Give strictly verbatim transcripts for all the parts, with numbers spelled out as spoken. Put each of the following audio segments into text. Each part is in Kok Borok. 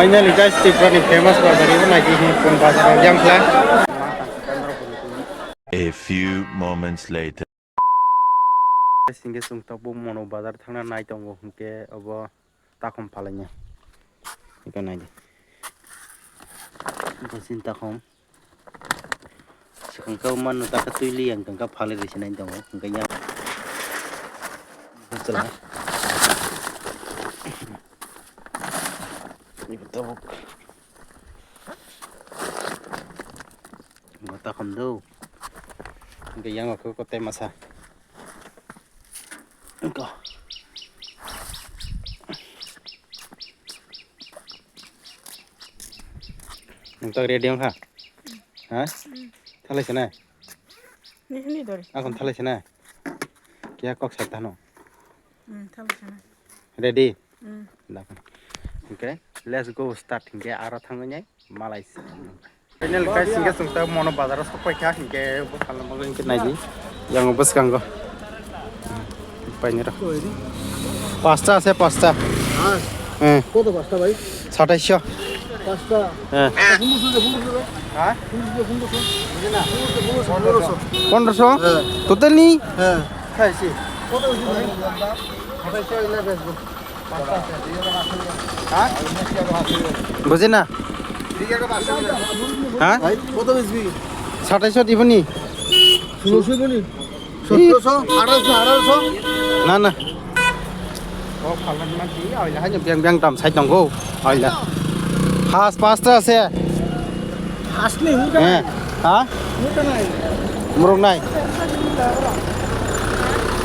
Finally guys, Tripura ni famous bazar ibo naidi hin pun bazar o yang kla. A few moments later. Singke sung tabuk mono bazar thangna nai tongo hingke obo takhum phalainya. Ika naidi. Basin takhum. Swkang khe mano taka twi li ang tongkha phalwi rwisi nai tongo hwnkhe yang. Chwla. Ibo tabuk. Bo takhum do. Hwnkhe yang khe kotai masa. Wngkha. Nwng tak ready wngkha? Ha? Thalai sana? Nihini dori. Akon thalai sana? Kya kok sa tano? Thalai sana. Ready? Dakon. Okay, let's go start hingke aro thangwi nai. Malai se. Final guys, hingke chwng ta mono bazar o sok paikha, hingke bo salna bagwi hingke naidi. Yang bwskango. Paini rw. Pasta ase, pasta. হ্যাঁ। হ্যাঁ। কত পাঁচটা ভাই? সাতাইশশো। পাঁচটা। হ্যাঁ। পনেরোশো, পনেরোশো। হ্যাঁ? পনেরোশো, পনেরোশো। পনেরোশো। পনেরোশো? হ্যাঁ। Total ni? হ্যাঁ। খাইছি। কত হয়েছে ভাই? সাতাইশশো এগুলো বেচবো। হ্যাঁ? বুঝি না? হ্যাঁ? ভাই, কত বেচবি? সাতাইশশো দিব নি? ষোলোশো দিব নি? সতেরোশো, আঠারোশো, আঠারোশো? না, না। O phalna ma di, oila hai beng beng tam sai tongo, oila. Has pasta ase. Has ni, huta nai. Ha? Huta nai. Muruk nai.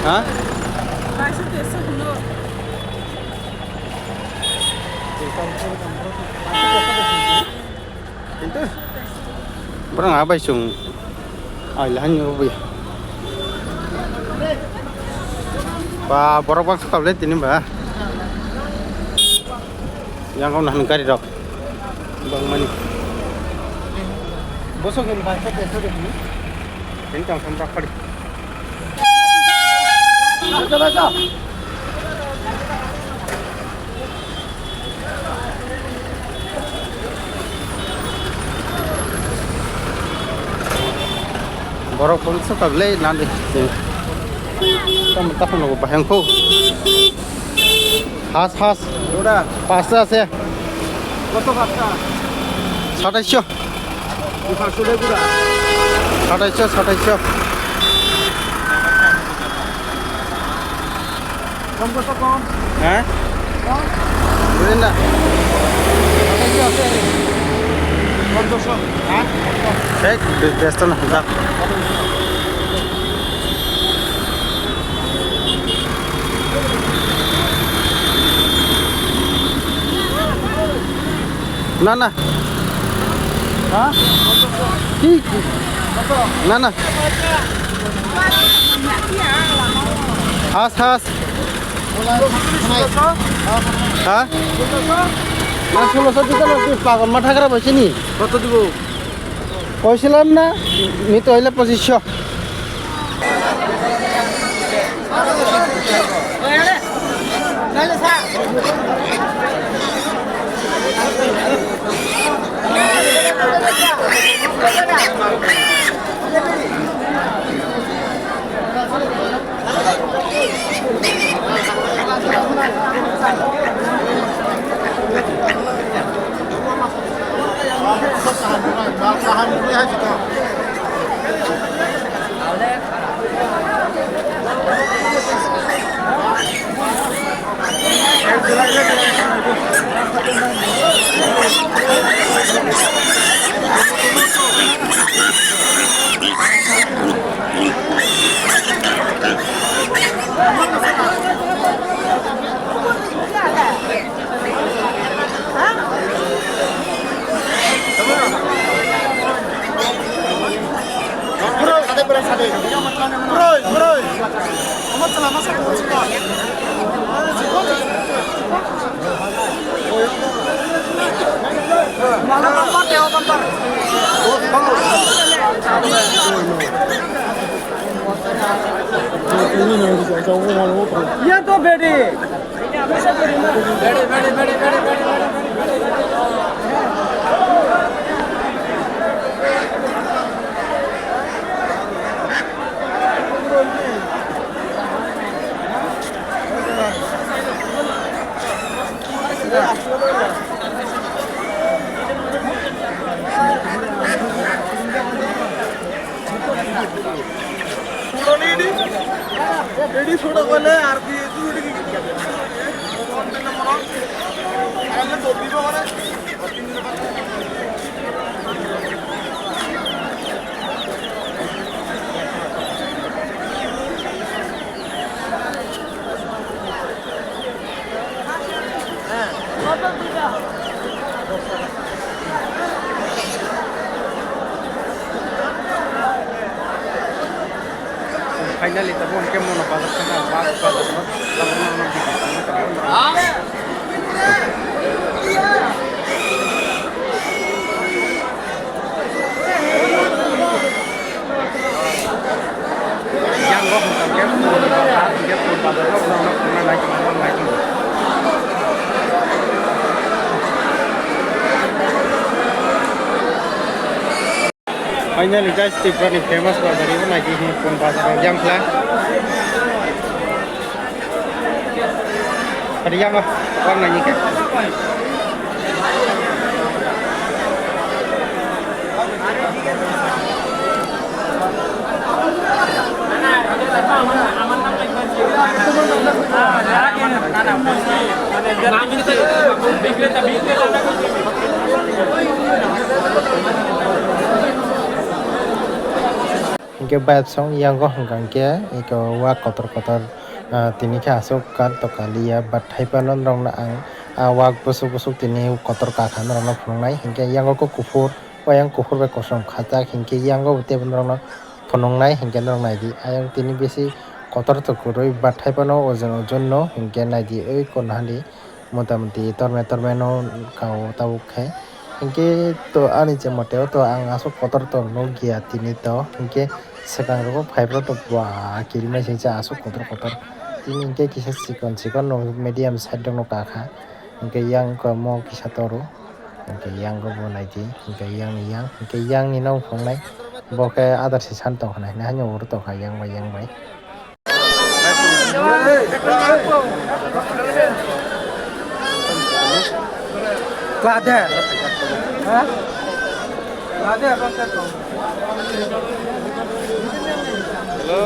Ha? Borok abai chwng aila hani rwbwi. Ba, borok baksa tablet tini ba. Yang kau nahan gari rok. Bang mani. Bosok ini ba, saya biasa deh. Ini tang samrak kali. Borok bangsa kablai nang de. Tamo takhano bahai wngkho. Has, has. Jora. Pasta ase. কত পাঁচটা? সাতাইশশো। এই পাঁচশো টাকা পুরা। সাতাইশশো, সাতাইশশো। কম কত কম? হ্যাঁ? কম? বুঝলেন না? সাতাইশশো আছে। পনেরোশো। হ্যাঁ? এই বে-, ব্যস্ত না, যা। না, না। হ্যাঁ? কি? না, না। হাস, হাস। হ্যাঁ? না, ষোলোশো দিতে না, তুই পাগল মাথা খারাপ হয়েছে নি? কত দিব? কইছিলাম না, নিতে হইলে পঁচিশশো। Iya to bedi. Finally, tabuk hwnkhe mono bazar thangkha, bus bazar no, tabuk no, no, no, no. Yang rok hwnkha khe, yang rok hwnkha khe, bazar rok no, no, no, no, no. Finally guys, Tripura ni famous bazar ibo naidi hwn, pun bazar o yang khla. Hari yang o, wang naini khe. Hinkhe bayapsong yango hwnkha hinkhe eko wak kotor kotor, ah, tini khe aswk kar to kaliya, but hai phano norokno ang ah wak bwswk bwswk tini kotor kakha norokno phunuknai. Hinkhe yango khe kuphur, o yang kuphur bai kosom khajak, hinkhe yango bo teibo norokno phunuknai, hinkhe norok naidi. Ayang tini bisi kotor to kwrwi, but hai phano ojon ojon no, hinkhe naidi oi kono hani motamuti torme torme no kao tabuk khe. Hinkhe to ani je mote o to ang aswk kotor to nukya tini to, hinkhe swkang rogo phai phuru to ba kirimai singcha aswk kotor kotor. Tini hinkhe kisa chikon chikon no medium side rok no kakha, hinkhe yang khe mo kisa toro. Hwnkhe yango bo naidi, hwnkhe yangni yang, hwnkhe yangni no phunuknai, bo khe adar se san tong kha nai, haino oro tong kha yang bai, yang bai. Hello.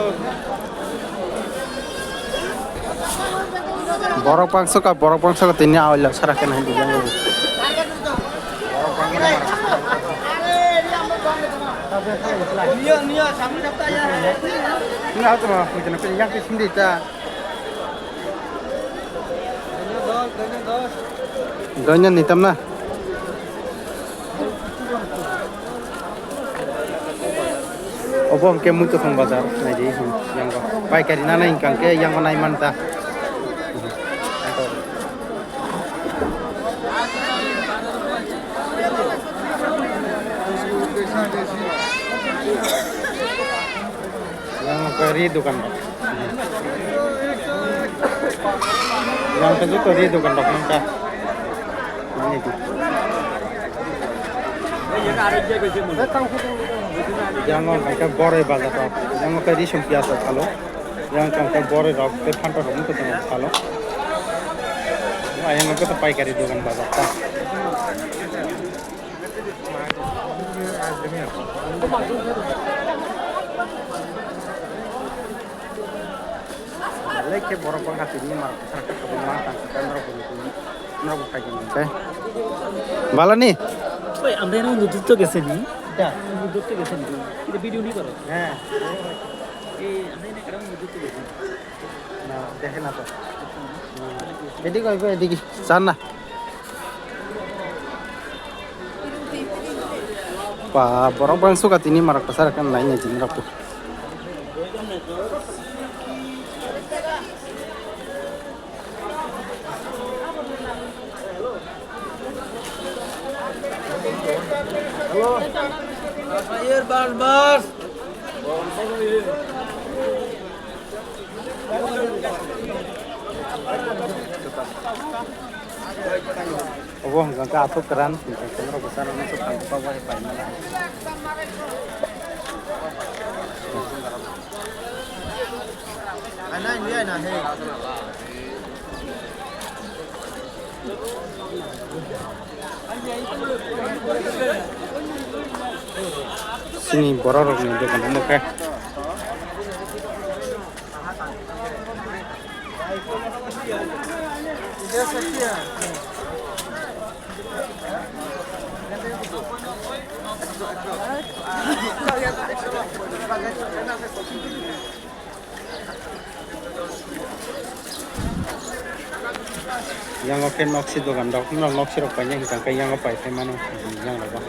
Borok bangso ka, borok bangso ka tini awai la sara khe nai di yang. Ni auto ma, ni kena pe yang ke sindi ta. Donya nitam na. Obo hwnkhe Muikwthwng bazar, naidi, hmm, yango. Paikari nana hwnkha khe yango nai manta. Yango khe ri dokan rok. Yang khe joto ri dokan rok nang kha. Nini di. Yang o khe boroi bazar rok. Yang o khe risum piyas rok phalo. Yang khe boroi rok tei phantok rok wngkha phalo. Ayang o khe paikari dokan bazar ta. Belai khe borok bangkha tini marok kwchar khe kwbangma tang khe norok bo nukgo, norok bo phaidi nang khe. Balani? ওই, আমরা এরকম দূরত্ব গেছে নি? এটা? দূরত্ব গেছে নি? এটা ভিডিও নি করো? হ্যাঁ। এই, আমরা এখানে কারণ দূরত্ব গেছে নি? না, দেখে না তো। এদিকে হইবে, এদিকে। চান না। Ba, borok bang suka tini marok kwchar khe nai nai tini rok. Hello. Bas, bas. Obo hwnka khe aswk kwran, hwnka khe norok bwsarokno swkang khe pai mano. Chini borok rokni dogan omo khe. Yang oke noksi dogan rok, norok noksi rok paina hingka khe yang pai khe mano, yang rok.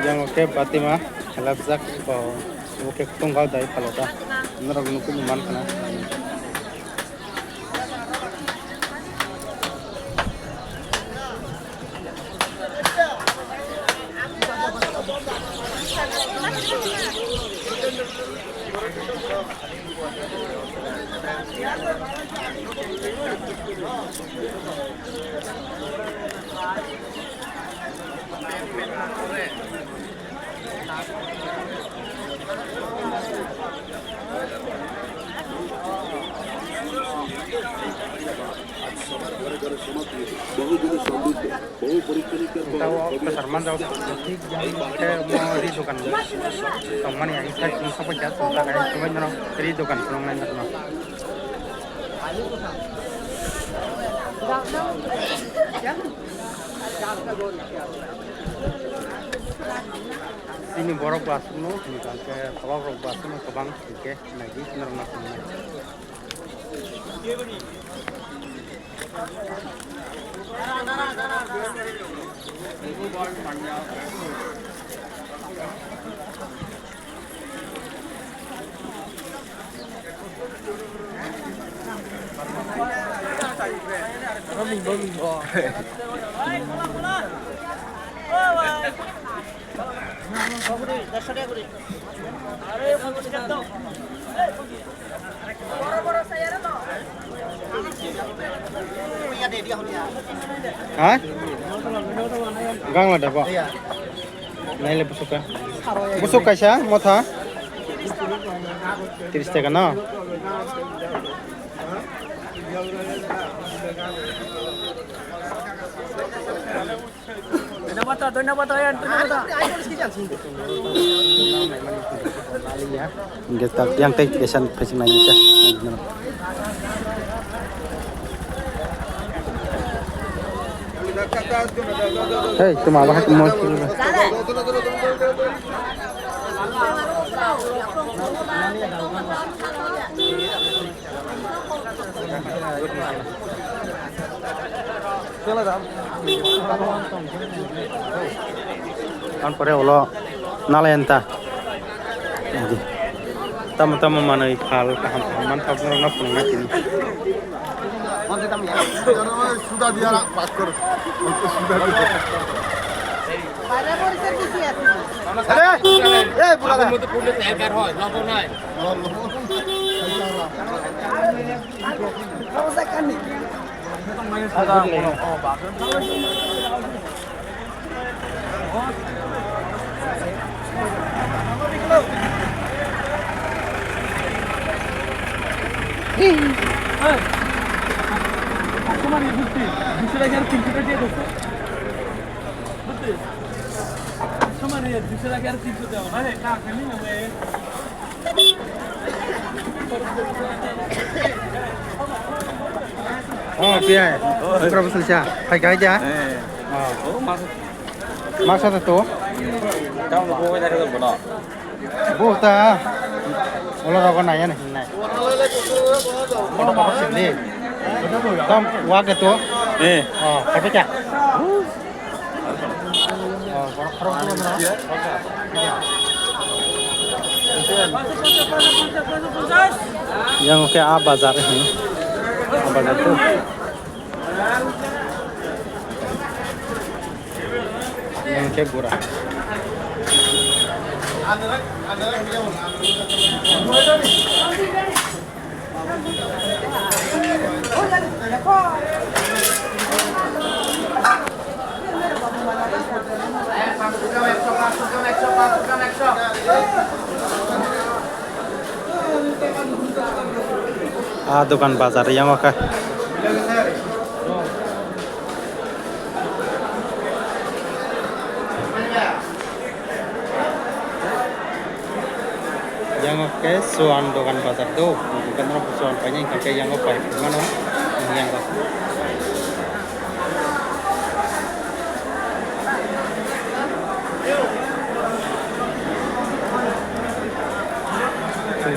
Yang oke batima khelapjak bo oke tonggal dai phalota norok nukui man khana. Tao kwchar manjak, thik jani khe omo ri dokan tongmani ang thai tong sabai kha, tong takai tongbai mano ri dokan phunuknai nokno. Chini borok bo aswkno, hwnka khe kolok rok bo aswkno kwbang, hwnkhe naidi norok no thangnai. Ha? Gang lada bo. Naile busuk ka. Busuk kaisa motha. Tiris taka no. Hingke tak yang tei kesan phaising nai khe. Hei, tuma bahai tuma. Ang pore ulo nalayan ta. Tamo tamo manwi phal kaham kaham manthok norokno phunukna sini. Suda diya rak pakkar. Suda diya. Are, eh, bura da. Oh, piyai. Berapa selesai? Hai, hai, ya. Eh. Oh. Oh, masuk. Masa tu? Tahu mau kau dari mana? Buh ta. Ola rogo naya nih, nai. Kono kono sini. Tam wak itu. Eh. Oh, tapi cak. Oh, kono kono mana? Yang khe a bazar hwn. A bazar tu. Yang khe gura. Ah, dokan bazar yang oka. Yang oke suan dokan bazar tu, bukan orang suan banyak yang pakai yang oka mana yang oka.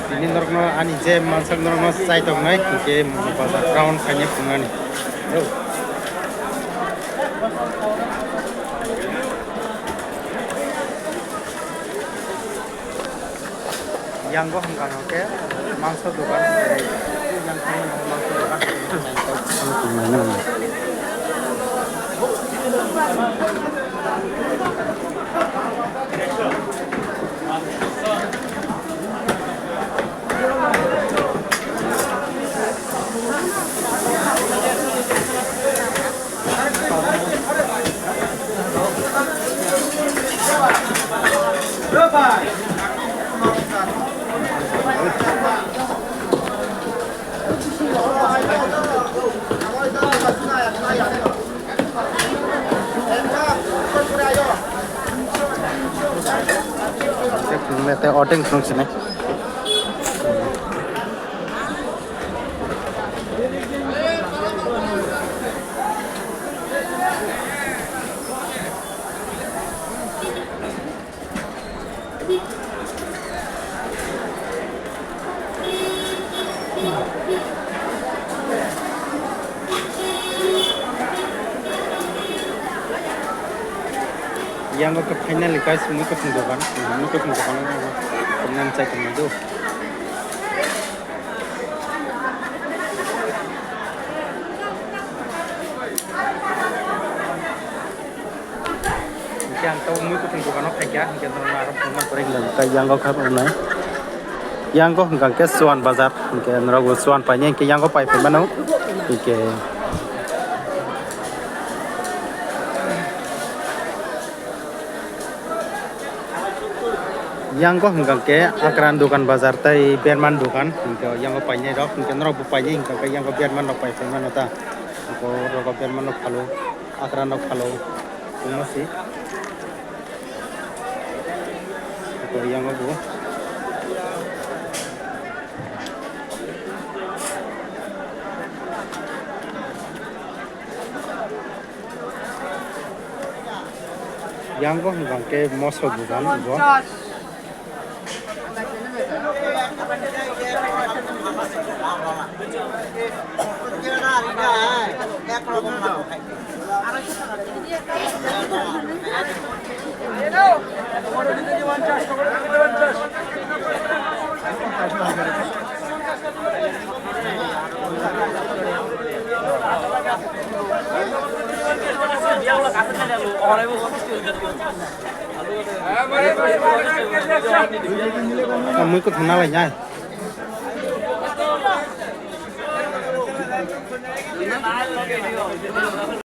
Tini norokno ani je mansak norokno chai tongnai, hingke bazar round khaina phunani. Yang go hwnka hwnkhe mangso dogan, yang thangwi mangso dogan. Mete ordeng sung sini. Yang ke finally guys, mui kutung dogan, mui kutung dogan, nan chai tong do. Hingke ang tabuk mui kutung dogano phaikha, hingke norokno aro phunukna pore hingke yang o kha rwnai. Yang o hingka hingke Suan bazar, hingke norok bo Suan painai hingke yang o pai phai mano. Hingke yang o hingka hingke Akran dogan bazar tei Berman dogan, hingke yang o painai rok, hingke norok bo painai hingka hingke yang o Berman rok pai phai mano ta. Hingke oro rok o Berman rok phalo, Akran rok phalo. Tongma si. Eko yang o bo. Yang o hingka hingke moso dogan bo. Mui kuthung nalai nai.